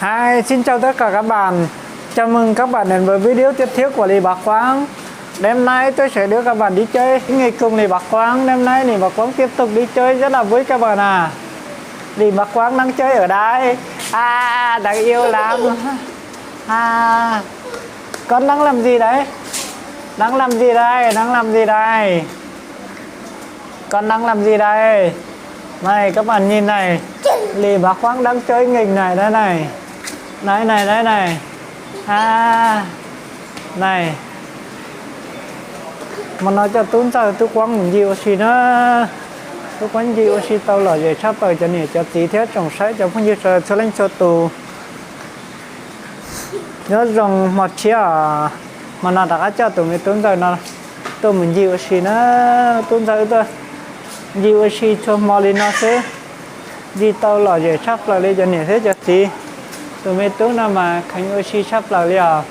Hi, xin chào tất cả các bạn. Chào mừng các bạn đến với video tiếp theo của Lì Bá Quang. Đêm nay tôi sẽ đưa các bạn đi chơi nghề cùng Lì Bá Quang. Đêm nay Lì Bá Quang tiếp tục đi chơi rất là vui các bạn à. Lì Bá Quang đang chơi ở đây. À, đáng yêu lắm. À, con đang làm gì đấy? Đang làm gì đây? Đang làm gì đây? Con đang làm gì đây? Này, các bạn nhìn này. Lì Bá Quang đang chơi nghịch này, đây này. Đây này, đây này. À, này. Hmo no coj Tub Ntxawg Tub Quang mus ncig ua si na. Tub Quang ncig ua si tau lom zem tshaj plaws cov niam cov txiv thiab tsoom saib cov phooj ywg sawv daws txhua leej txhua tus. Nyob zoo hmo tshiab os, hmo no rov qab coj tus me Tub Ntxawg no tuaj mus ncig ua si na. Tub Ntxawg tuaj ncig ua si txhua hmo li no xwb, ncig tau lom zem tshaj plaws li cov niam thiab cov txiv. Tus me tub no mas kheev ua si tshaj plaws li os.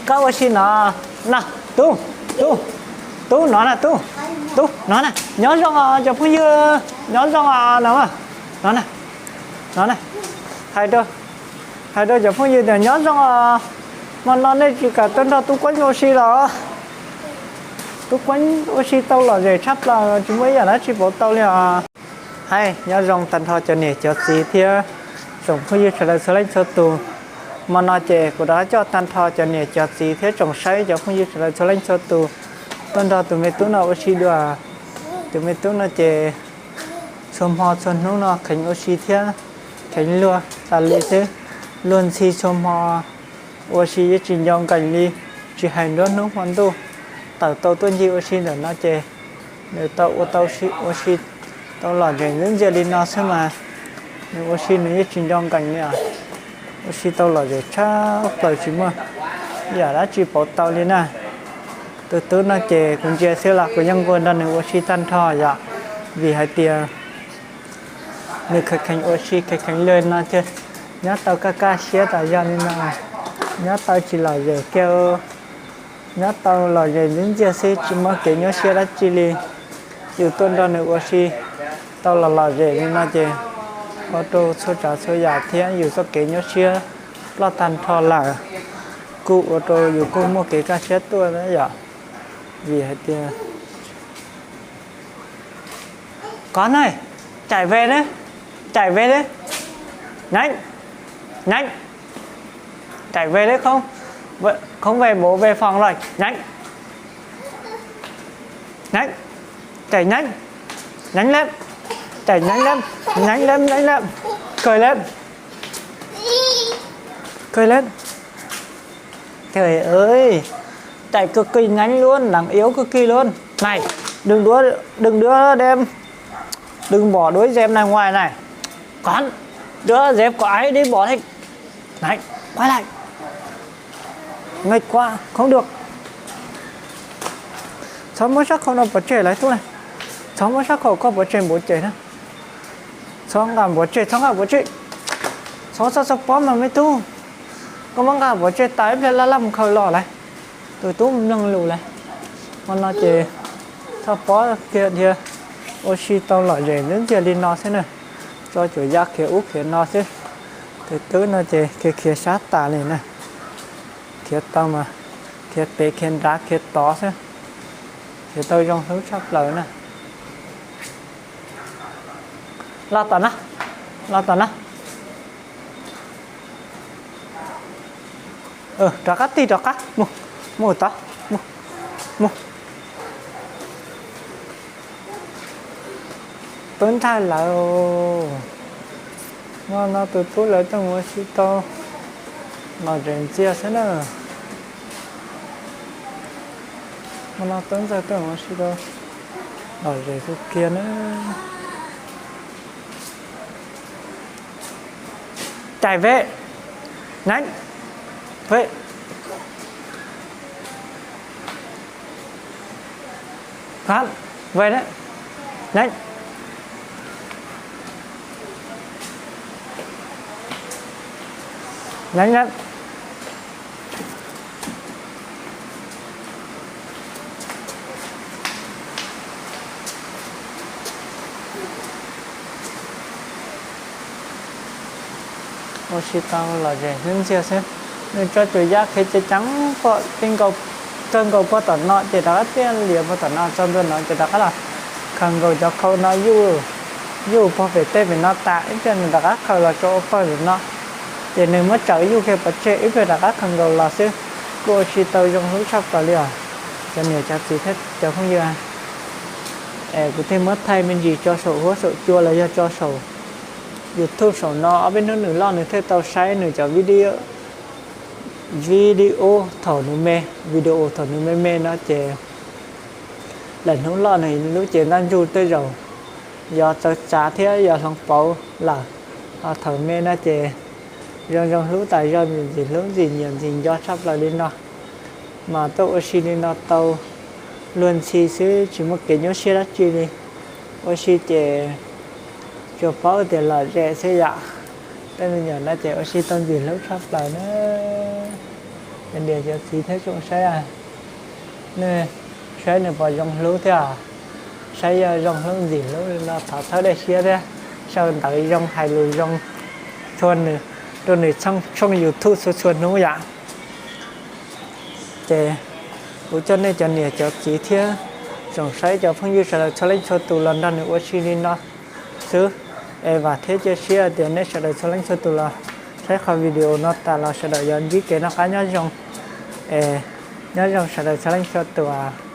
Koj ua si no, no, Tub, Tub, Tub no na, Tub, Tub no na, nyob zoo os cov phooj ywg, nyob zoo os no, no na, no na, hais rau, hais rau cov phooj ywg tias nyob zoo os. Hmo no nej tsis kam tuaj nrog Tub Quang ua si los? Tub Quang ua si tau lom zem tshaj plaws, tsis muaj ib yam dab tsi pauv tau li os. Hais nyob zoo tag nrho cov niam cov txiv thiab tsoom phooj ywg sawv daws txhua leej txhua tus. Hmo no ces kuv rov qab coj tag nrho cov niam cov txiv thiab tsoom saib cov phooj ywg sawv daws txhua leej txhua tus tuaj nrog tus me tub no ua si dua. Tus me tub no ces txhua hmo txhua hnub no kheev ua si thiab kheev luag tas li xwb, luag ntxhi txhua hmo, ua si yeej tsis nco nqes li, tsis hais nruab hnub hmo ntuj. Tawm tau tuaj ncig ua si ntawm no ces nws tau ua tau ua si tau lom zem ntxiv ntxiag li no xwb mas nws ua si nws yeej tsis nco nqes li os. Ua si tau lom zem tshaj plaws tsis muaj yam dab tsi pauv tau li na. Tus tub no ces kuv ntsia xwb los kuv yeej nquag nrog nws ua si tag nrho yom, vim hais tias nws kheev kheev ua si kheev kheev luag no ces nyob tau kaj kaj siab tas zog li no, nyob tau tsis lom zem kiag, nyob tau lom zem ntxiv ntxiag xwb tsis muaj kev nyuaj siab dab tsi li. Yus tuaj nrog nws ua si tau los lom zem li no ces ua rau txhua tsav txhua yam thiab yus txoj kev nyuaj siab ploj tag nrho lawm, kuj ua rau yus kuj muaj kev kaj siab tuaj na yom. Vim hais tias có này, chạy về đấy, chạy về đấy, nhanh, nhanh, chạy về đấy không, không về bố về phòng rồi, nhanh, nhanh, chạy nhanh, nhanh lên, chạy nhanh lên, nhanh lên, nhanh lên, cười lên, Kơi lên. Trời ơi, chạy cực kỳ nhanh luôn, đáng yêu cực kỳ luôn. Này, đừng đùa, đừng đùa đêm, đừng bỏ đuổi dép này ngoài này. Con, đứa dép của ấy đi bỏ đi. Này, quay lại. Mệt quá, không được. Txhob muab sab khau no pov tseg lawv tub na. Txhob muab sab khau koj pov tseg npaum ces na. Txhob nqa npaum tseg, txhob nqa npaum tseg. Txhob txhob txhob pob mas me tub. Koj muab nqa npaum tseg tas ib pliag laj laj mus khaws los lawm. Tus tub mloog lus lawm. Hmo no ces txhob pob kiag dhia, ua si tau lom zem ntxiv ntxiag li no xwb na. Tso cuam ya khiav ub khiav no xwb. Tus tub no ces khiav khiav sab tas li na. Khiav tau mas khiav pem khiav nrad khiav tod xwb. Khiav tau zoo hlub tshaj plaws na. Los tom na, los tom na. Rov qab tig rov qab, mus, mus tod, mus, mus. Tub Ntxawg lawv, hmo no tus tub lawv tuaj mus ua si tau lom zem ntxiag xwb na. Hmo no Tub Ntxawg tuaj mus ua si tau lom zem kawg kiag na. Chạy về. Nhanh. Về. Hả? Về đấy. Nhanh. Nhanh lên. Ua si tau lom zem ntxiag xwb. Nws tso cuam yaj khiav ceev ceev pom tij nkaus, txog nkaus puag tom no ces rov qab tiaj lias puag tom no txog ntua no ces rov qab los khaws nkaus cov khau no yuj, yuj puag pem tej pem no tas ib pliag nws rov qab khaws los tso ua pawg ntawm no. Ces nws muab tsawv yuj kiag pov tseg ib pliag rov qab khaws nkaus los xwb. Kuj ua si tau zoo hlub tshaj plaws li os cov niam cov txiv thiab cov phooj ywg. Es kuv thiaj muab thaij me ntsis tso saum huab saum cua los yog tso saum YouTube saum no, ob peb hnub nws loj nws thiaj tau saib nws cov video, video thaum nws me, video thaum nws me me no ces lawm hnub loj nws lub cev ntaj ntsug tej zaum yog txawv txav thiab yog hloov pauv lawm. Ho thaum me no ces zoo zoo hlub tas zog, ntxim hlub ntxim nyiam ntxim nco tshaj plaws li no. Mas tuaj ua si li no tau luag ntxhi xwb tsis muaj kev nyuaj siab dab tsi li. Ua si ces tsuas paub tias lom zem xwb yom. Tej me nyuam no ces ua si tau ntxim hlub tshaj plaws na. Cov niam cov txiv thiab tsoom saib, nej saib nws puas zoo hlub thiab? Saib yog zoo hlub ntxim hlub li no thov txhawb daim siab thiab sau ntawv zoo hais lus zoo tshua nws rau nws tshooj YouTube txhua txhua hnub yom. Ces kuv coj nej cov niam cov txiv thiab tsoom saib cov phooj ywg sawv daws txhua leej txhua tus los nrog nws ua si li no xwb. Es vam thiab cia siab tias nej sawv daws txhua leej txhua tus los saib qhov video no tas los sawv daws yuav ntsib kev noj qab nyob zoo. Es nyob zoo sawv daws txhua leej txhua tus.